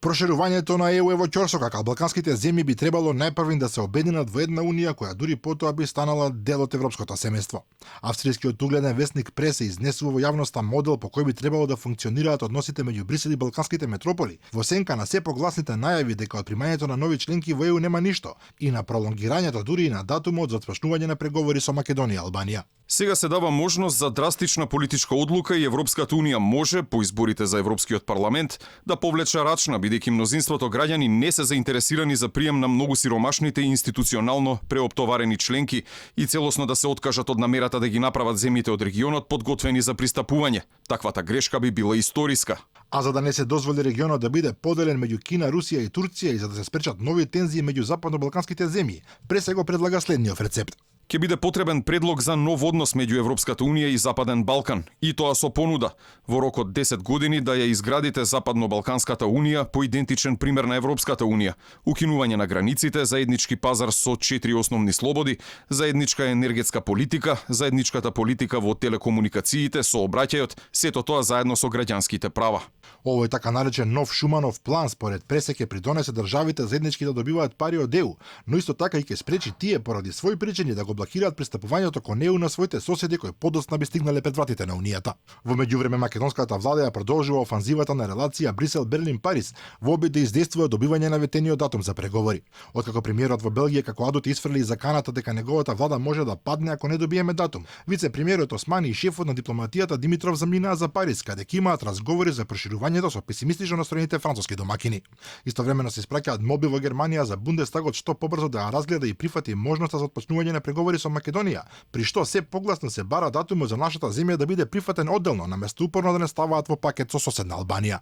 Проширувањето на ЕУ е во ќорсок, а балканските земји би требало најпрвин да се обединат во една унија која дури потоа би станала дел од европското семејство. Австријскиот угледен весник Преса изнесува во јавноста модел по кој би требало да функционираат односите меѓу Брисел и балканските метрополи, во сенка на се погласните најави дека од примањето на нови членки во ЕУ нема ништо и на пролонгирањето дури и на датумот за отпочнување на преговори со Македонија и Албанија. Сега се дава можност за драстична политичка одлука и Европската унија може, по изборите за Европскиот парламент, да повлече рачна, бидејќи мнозинството граѓани не се заинтересирани за прием на многу сиромашните и институционално преоптоварени членки и целосно да се откажат од намерата да ги направат земјите од регионот подготвени за пристапување. Таквата грешка би била историска. А за да не се дозволи регионот да биде поделен меѓу Кина, Русија и Турција и за да се спречат нови тензии меѓу западно-балканските земји, Преса го предлага следниот рецепт. Ќе биде потребен предлог за нов однос меѓу Европската унија и Западен Балкан, и тоа со понуда во рок од 10 години да ја изградите Западно-Балканската унија по идентичен пример на Европската унија, укинување на границите, заеднички пазар со 4 основни слободи, заедничка енергетска политика, заедничката политика во телекомуникациите, сообраќајот, сето тоа заедно со граѓанските права. Овој така наречен нов Шуманов план според Преса ќе придонесе државите заеднички да добиваат пари од ЕУ, но исто така и ќе спречи тие поради своји причини да го блокираат пристапувањето кон ЕУ на своите соседи кои подоцна би стигнале пред вратите на унијата. Во меѓувреме македонската влада ја продолжува офанзивата на релација Брисел-Берлин-Париз во обид да издействува добивање на ветениот датум за преговори. Откако премиерот во Белгија како адут исфрли заканата дека неговата влада може да падне ако не добиеме датум, вице-премиерот Османи и шефот на дипломатијата Димитров заминаа за Париз, каде ќе имаат разговори за проширувањето со песимистично настроените француски домакини. Истовремено се испраќаат молби во Германија за Бундестагот што побрзо да ја разгледа и прифати можноста за отпочнување на преговори со Македонија, при што се погласно се бара датумот за нашата земја да биде прифатен одделно, наместо упорно да не ставаат во пакет со соседна Албанија.